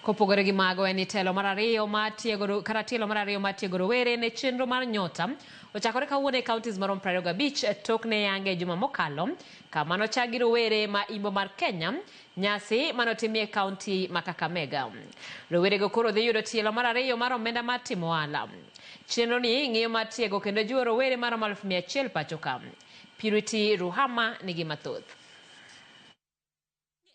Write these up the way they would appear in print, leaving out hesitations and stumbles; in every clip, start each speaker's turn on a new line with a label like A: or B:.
A: Kopogore gi mago en ni telo mar ariyo mar tiego kata tielo mar ariyo mar tiego rowere ne chenro mar Nyota ochakore kawuono e counties maromo 25 tok ne yange juma mokalo kama nochak gi rowere ma imbo mar Kenya nyasi manotimie county ma Kakamega. Rowerego koro dhi yudo tielo mar ariyo mar omenda mar timo ohala. Chenro ni ng'iyo mar tiego kendo jiwo rowere maromo 100,000 pacho ka. Purity Ruhama nigi mathoth.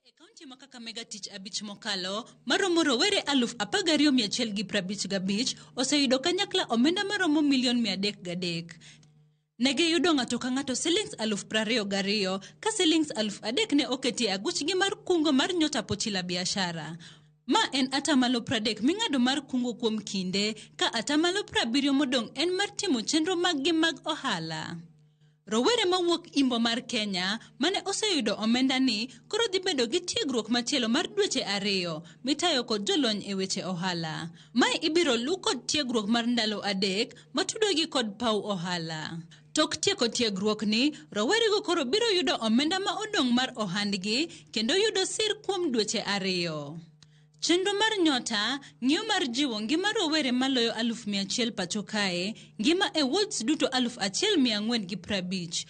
B: E kaunti ma Kakamega tich abich mokalo, maromo rowere 12,155 oseyudo kanyakla omenda maromo milion 303. Ne giyudo ng'ato ka ng'ato silings 22,000 ka silings 3,000 ne oketi e aguchgi mar kungo mar Nyota Pochi la Biashara. Ma en atamalo 30 ming'ado mar kungo kuom kinde, ka atamalo 70 modong' en mar timo chenro maggi mag ohala. Rowere mawuok Imbo mar Kenya mane oseyudo omenda ni koro dhi bedo gi tiegruok machielo mar dweche 2 mitayo kod jolony e weche ohala. Mae ibiro lu kod tiegruok mar ndalo 3 matudogi kod paw ohala. Tok tieko tiegruok ni, rowerego koro biro yudo omenda ma odong' mar ohandgi kendo yudo sir kuom dweche 2. Chenro mar Nyota ng'iyo mar jiwo ngima rowere maloyo 100,000 pacho kae, ngima e wards duto 1,450.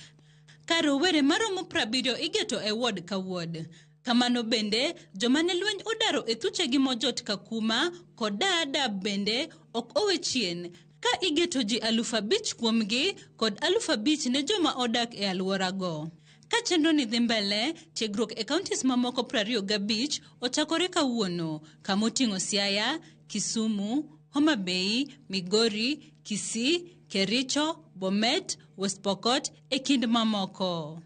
B: Ka rowere maromo 70 igeto e ward ka ward. Kamano bende, joma ne lweny odaro e thuchegi mojot Kakuma kod Dadaab bende ok owe chien, ka igeto ji 5,000 kuomgi kod 5,000 ne joma odak e alworago. Ka chenro ni dhi mbele, tiegruok e counties mamoko 25 ochakore kawuono, kama oting'o Siaya, Kisumu, Homa Bay, Migori, Kisii, Kericho, Bomet, West Pokot e kind mamoko.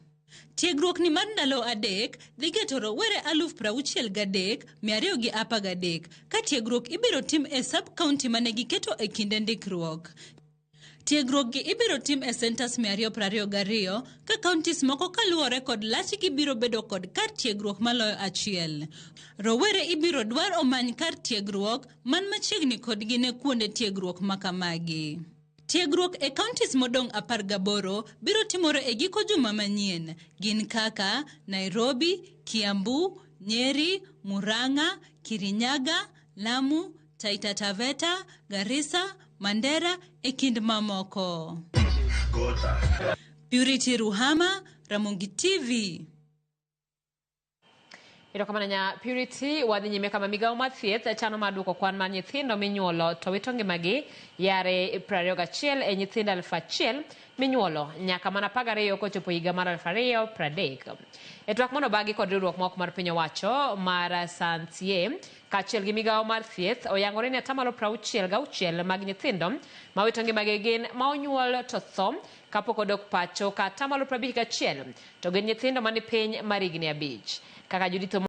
B: Tiegruok ni mar ndalo 3 dhi geto rowere 63,213 ka tiegruok ibiro tim e sub-county mane giketo e kinde ndikruok. Tiegruok gi ibiro tim e centers 222 ka counties moko kaluwore kod lachgi biro bedo kod kar tiegruok maloyo achiel. Rowere ibiro dwar omany kar tiegruok man machiegni kodgi ne kuonde tiegruok makamagi. Tiegruok e counties modong' 18 biro timore e giko juma manyien. Gin kaka Nairobi, Kiambu, Nyeri, Murang'a, Kirinyaga, Lamu, Taita Taveta, Garissa, Mandera e kind mamoko. Purity Ruhama, Ramogi TV.
A: Erokamano nya Purity, wadhi nyime kama migawo mar thieth chano mar duoko kwan mar nyithindo minyuolo to wito ngimagi yare 21 e nyithindo 1,000 minyuolo nyaka mana 12 kochopo higa mar 2030. E twak mano obagi kod riwruok moko mar piny owacho mar Santie kaachiel gi migawo mar thieth oyangore ni atamalo 66 mag nyithindo ma wito ngimagi gin ma onyuol to tho kapok odok pacho ka atamalo 51 to gin nyithindo mani piny mar higni 5. Kaka Judith